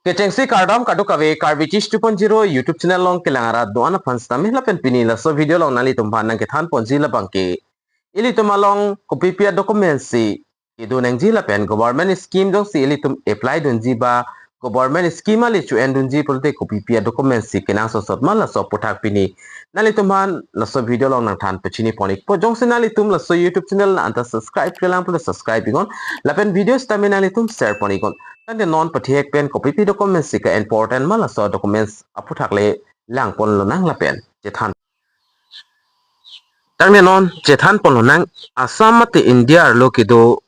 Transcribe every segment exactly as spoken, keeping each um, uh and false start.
Kechengsi kardom kadokave, Karbi Chish two point zero YouTube channel along kelang arat do-an aphan sitame lapen pini laso video along nanglitum aphan nangkethan ponji labang ke, ilitum along kopipi a-document si kedo nangji lapen government scheme jongsi ilitum apply dunji ba government scheme ali cho-en dunji pulote kopipi a-document si kenangsot sot ma, laso aphuthak pini nanglitum aphan laso video along nangthan pachini pon-ikpo. Jongsi nanglitum laso YouTube channel anta subscribe-kre lang pulote subscribe-iknon lapen video sitame nanglitum share pon-iknon. Tangte non pathek pen kopipi documents si ke-important ma, laso documents aphuthak le lang ponlonang lapen chethan. Tangte non chethan ponlonang, Assam mate India arlo kedolo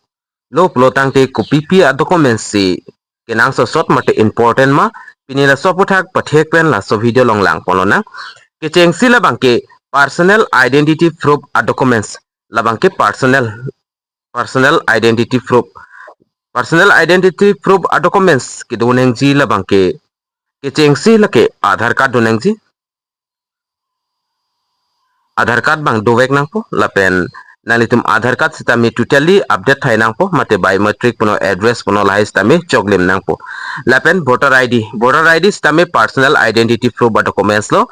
pulo tangte kopipi a-document si kenangsot sot mate important ma, pini laso aphuthak pathek pen laso video along lang ponlonang. Kechengsi labang ke personal identity proof a-documents, labang ke personal personal identity proof. Personal identity proof a-documents kedo nangji labang ke, kechengsi lake Aadhaar card do nangji. Aadhaar card abang dovek nangpo lapen nanglitum Aadhaar card sitame totally update thai nangpo, mate biometric punon, address punon, lahai sitame choklim nangpo. Lapen voter I D, voter I D sitame personal identity proof a-documents lo.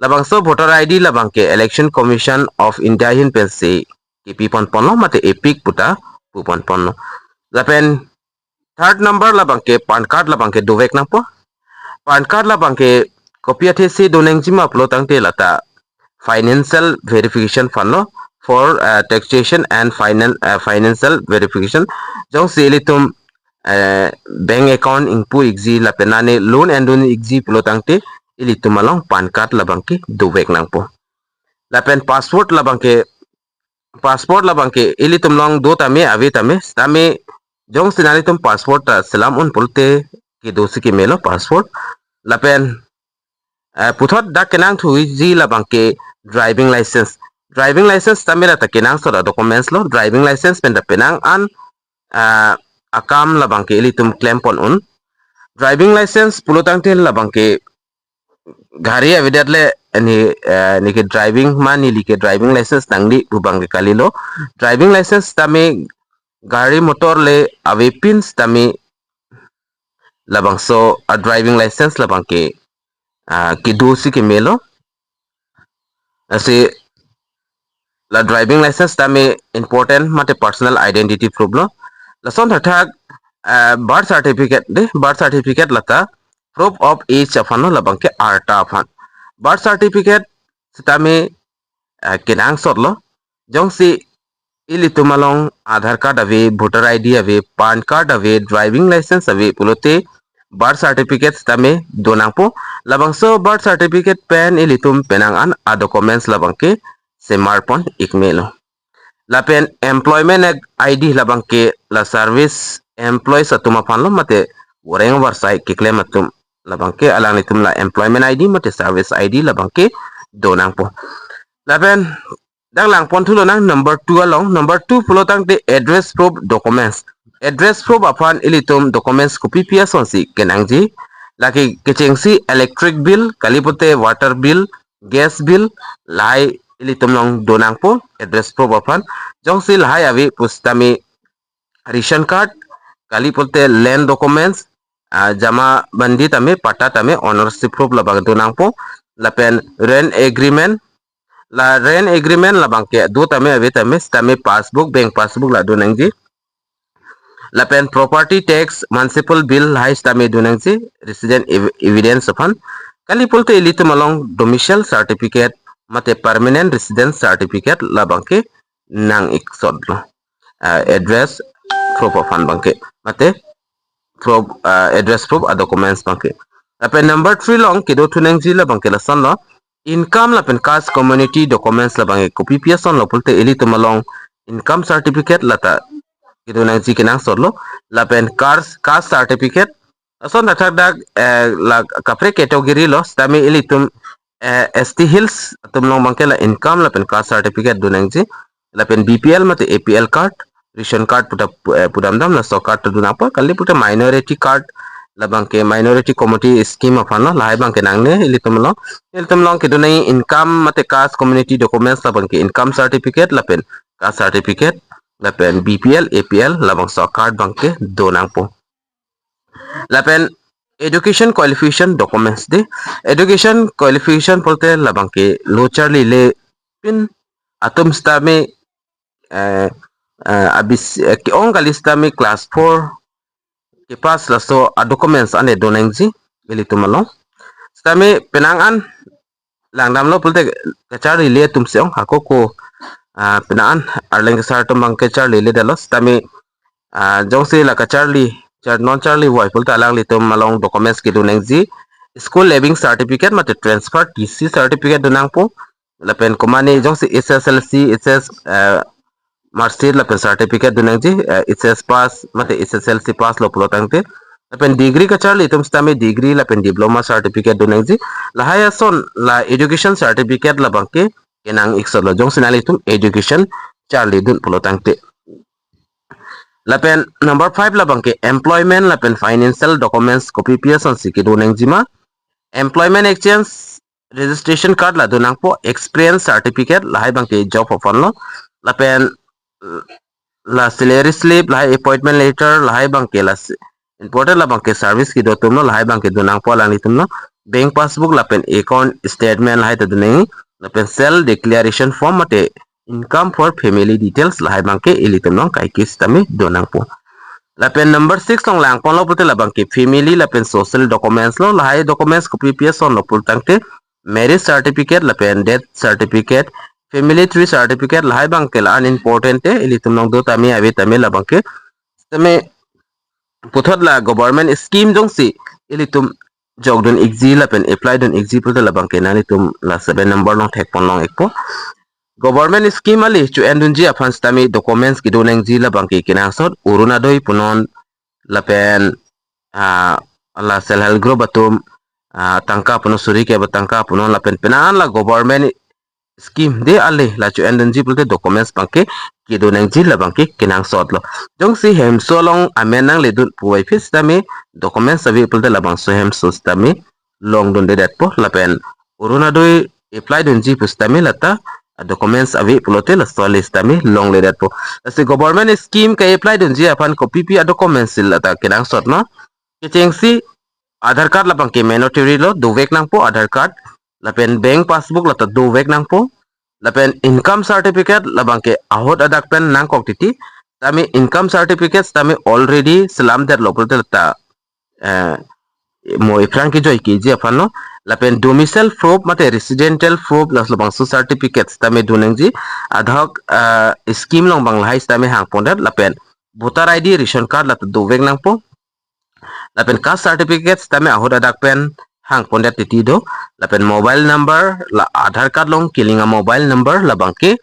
Labangso voter I D labang ke Election Commission of India ahin pensi kepi ponponlo mate EPIC puta pu ponponlo. Lapen third number labang ke PAN card labang ke dovek nangpo. PAN card labang ke kopi athesi do nangji ma pulo tangte lata financial verification aphanlo, for uh, taxation and finan uh, financial verification. Jongsi ilitum uh, bank account ingpu-ikji lapen nane loan endun-ikji pulo tangte ilitum along PAN card labang ke dovek nangpo. Lapen passport labang ke, passport labang ke ilitum along do tame, ave tame, sitame jongsi nanglitum passport ta selam un pulote kedo si kemelo passport. Lapen eh, puthot dak kenangthuji labang ke driving license. Driving license tame lata kenangsot a-documents lo. Driving license pen ta penang an eh, akam labang ke ilitum klem pon un. Driving license pulo tangte labang ke gari avedet le, ne eh, neke driving ma, neli ke driving license nangli pu abang ke kalilo. Driving license tame gari motor le avepin sitame labangso a-driving license labang ke ah, kedo si kemelo. Lasi la driving license tame important mate personal identity proof lo. Lason thakthak ah, birth certificate de, birth certificate lata proof of age aphanlo, labang ke arta aphan. Birth certificate sitame ah, kenangsot lo. Jongsi ilitum along Aadhaar card ave, voter I D ave, PAN card ave, driving license ave pulote birth certificate sitame do nangpo. Labangso birth certificate pen ilitum penang an a-documents labang ke semar pon-ik melo. Lapen employment I D labang ke la service employees atum aphanlo mate voreng varsai keklem atum, labang ke alanglitum la employment I D mate service I D labang ke do nangpo. Lapen dak lang pon thulonang number two along. Number two pulo tangte address proof documents. Address proof aphan ilitum documents kopipi asonsi kenangji. Lake kechengsi electric bill, kali pulote water bill, gas bill, lahai ilitum along do nangpo address proof aphan. Jongsi lahai ave pusitame ration card, kali pulote land documents, ah, jamabandi tame, patta tame, ownership proof labang do nangpo. Lapen rent agreement, la rent agreement labang ke do tame, ave tame, sitame passbook, bank passbook la do nangji. Lapen property tax, municipal bill, lahai sitame do nangji, resident ev- evidence aphan. Kali pulote ilitum along domicile certificate mate permanent residence certificate labang ke nang-ik sotlo. Ah, address proof aphan abang ke, mate proof, ah, address proof a-documents abang ke. Lapen number three along kedo thu nangji labang ke lasonlo, income lapen caste community documents labang ke kopipi asonlo pulote ilitum along income certificate lata kedo nangji kenangsot lo. Lapen caste, caste certificate, lason thakthak dak eh, la kaprek category lo, sitame ilitum eh, S T Hills atum along abang ke la income lapen caste certificate do nangji. Lapen B P L mate A P L card, ration card puta pu- eh, pudamdam, laso card ta do nangpo. Kali pulote minority card, labang ke minority community scheme aphanlo, lahai abang ke nangne ilitum along. Ilitum along kedo nang income mate caste community documents labang ke income certificate lapen caste certificate lapen B P L, A P L labangso card abang ke do nangpo. Lapen education qualification documents dei. Education qualification pulote labangke lo charlile pin atum sitame eh, eh, abis eh, ke-ong kali sitame class four kepass laso a-documents an-e donangji ilitum along. Sitame penang an langdamlo pulote kacharlile atum si ong, hako ko ah, penang an Arleng Kasar atum abang kacharliledetlo sitame ah, jongsi la kacharli char non charli voi pulote alanglitum along documents kedonangji, school leaving certificate mate transfer T C certificate donangpo, lapen komane jongsi H S L C, H S eh, mark sheet lapen certificate donangji, eh, H S pass mate H S L C pass lo pulo tangte, lapen degree kacharli atum sitame degree lapen diploma certificate donangji. Lahai ason la education certificate labangke kenang-iksotlo jongsi nanglitum education charlidun pulo tangte. Lapen number five labangke employment lapen financial documents kopi pi asonsi kedonangjima. Employment exchange registration card la donangpo, experience certificate lahai abangke job aphanlo. Lapen la salary slip lahai, appointment letter lahai abangke la se- important labangke service kedo atumlo, lahai abangke donangpo alanglitumlo. Bank passbook lapen account statement lahai ta donang, lapen self declaration form mate income for family details lahai abangke ilitum along kaike sitame donangpo. Lapen number six along langponlo pulote labangke family lapen social documents lo, lahai documents kopi pi asonlo pulo tangte marriage certificate lapen death certificate, family tree certificate lahai abangke la unimportant te, ilitum along do tame ave tame labangke. Sitame puthot la government scheme jongsi ilitum jokdun-ikji lapen apply dun-ikji pulote labangke nanglitum la seven number along thekponlong-ikpo. Government scheme kali cho-endunji aphan sitame documents kedonangji labangke kenangsot, Orunodoi punon lapen ah, la self help group atum ah, tangka punon, suri ke ba tangka punon lapen penang an la government scheme dei kali la cho-endunji pulote documents abangke kedonangji labangke kenangsotlo. Jongsi hemso along amen nangledun puvoiphit sitame documents ave pulote labangso hemso sitame longdundedetpo, lapen Orunodoi apply dunji pusitame lata documents ave pulote laso list sitame longledetpo. Lasi government scheme ke-apply dunji aphan kopi pi a-documents si lata kenangsotlo. Kechengsi Aadhaar card labangke mandatory lo, dovek nangpo Aadhaar card, lapen bank passbook lata dovek nangpo, lapen income certificate labangke ahut adak pen nangkok titi, sitame income certificate sitame already selamdetlo pulote lata eh, mo aphrang kejoi keji aphanlo, lapen domicile proof mate residential proof laso labangso certificate sitame donangji, adhok eh, scheme along abang lahai sitame hangpondet, lapen voter I D, ration card lata dovek nangpo, lapen caste certificate sitame ahut adak pen hangpondet titi do, lapen mobile number, la Aadhaar card along keling a-mobile number labangke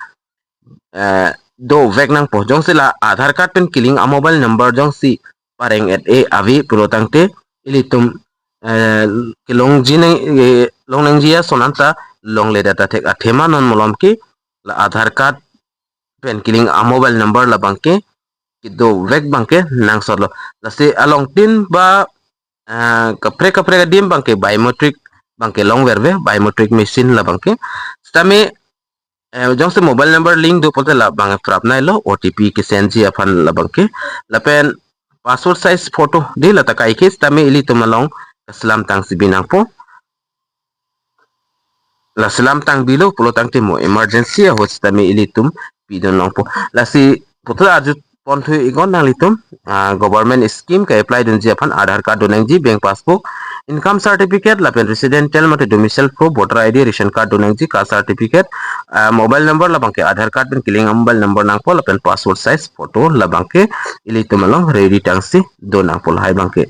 eh, dovek nangpo. Jongsi la Aadhaar card pen keling a-mobile number jongsi pareng-et-e ave pulo tangte ilitum eh, kelongji nang eh, longnangji ason anta longledet ta thek, athema non malom ke la Aadhaar card pen keling a-mobile number labangke kedovek abangke nangsotlo. Lasi alongtin ba eh, kaprek kaprek adim abangke biometric abangke longverve, biometric machine labangke. Sitame eh, jongsi mobile number link do pulote labang prapnailo, O T P kesendji aphan labangke. Lapen passport size photo dei lata kaike sitame ilitum along kaselamtang si binangpo. La selamtang bilo pulo tangte mo emergency ahut sitame ilitum pidun longpo. Lasi puthot arju ponthu iknon nanglitum ah, government scheme ke-apply dunji aphan Aadhaar card donangji, bank passbook, income certificate lapen residential mate domicile proof, voter I D, ration card donangji, caste certificate, ah, mobile number labangke Aadhaar card pen keling a-mobile number nangpo, lapen passport size photo labangke ilitum along ready tangsi donangpo lahai abangke.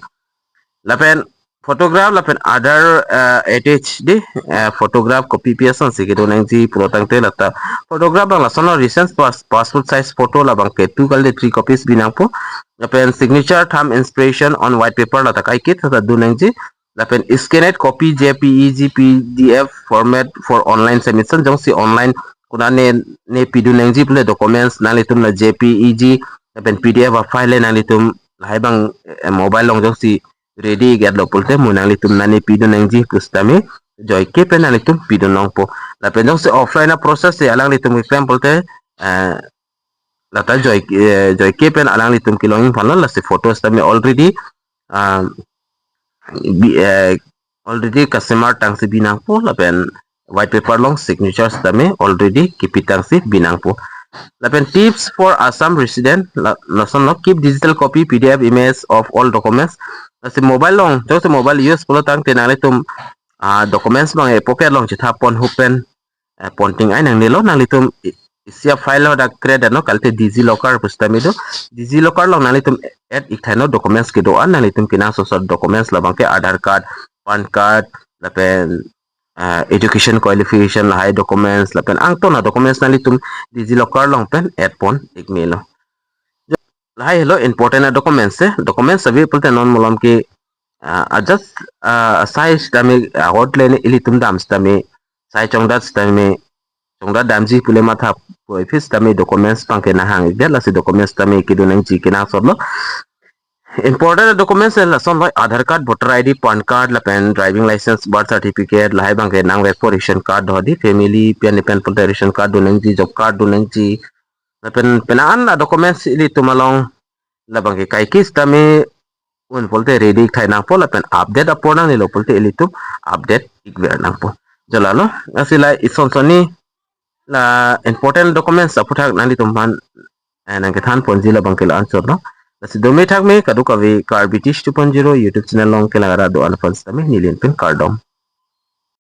Lapen photograph lapen Aadhaar eh, attached dei eh, photograph kopi pi asonsi kedonangji pulo tangte lata photograph abang lasonlo recent pas- passport size photo labangke two kali three copies binangpo, lapen signature thumb impression on white paper lata kaiketa ta donangji, lapen scanned copy J P E G P D F format for online submission, jongsi online konane ne pidunangji pule documents nanglitum la J P E G lapen P D F a-file nanglitum lahai abang eh, mobile along jongsi ready iketlo pulote mo nanglitum nane pidunangji pusitame joike pen nanglitum pidun longpo. Lapen jongsi offline a-process si alanglitum keklem pulote eh, lata joi eh, joike pen alanglitum kelongji aphanlo, lasi photo sitame already ah, bi, eh, already customer tangsi binangpo lapen white paper along signature sitame already kipi tangsi binangpo. Lapen tips for Assam resident, la, lasonlo, keep digital copy, P D F, image of all documents. Lasi mobile along, jongsi mobile use pulo tangte nanglitum, ah, documents abang e pocket along chethap pon hupen, eh, ponting ai nangnelo, nanglitum i-, isi a-file hadak create no, kalite DigiLocker pusitame do. DigiLocker along nanglitum add ik thaino documents kedo-an, nanglitum kenangsot documents labang ke Aadhaar card, PAN card, lapen, eh, education qualification lahai documents, lapen angton a-documents nanglitum DigiLocker along pen add pon ik melo. Lahai helo important a-documents, eh, documents ave pulote non malom ke, ah, a just, ah, size sitame, ah, ahut le ne ilitum dam sitame, size chongdat sitame, chongdat damji pule matha puvoiphit sitame documents abang ke nanghang ikdet, lasi documents sitame kedo nangji kenangsotlo. Important documents lasonlo, Aadhaar card, voter I D, PAN card, lapen driving license, birth certificate, lahai abang ke nangvekpo, ration card do di, family pen pen pulote ration card do nangji, job card do nangji, lapen penang an a-documents ilitum along labang ke kaike sitame un pulote ready ik thai nangpo, lapen update apor nangnelo pulote ilitum update ikver nangpo. Jo lalo, lasi la ison sonni la important documents aphuthak nanglitum aphan, eh, nangkethan ponji labang ke la-an chotlo. Lasi dome thakme kadokave Karbi Teach two point zero YouTube channel along kelang ra do-an aphan sitame neli pen kardom.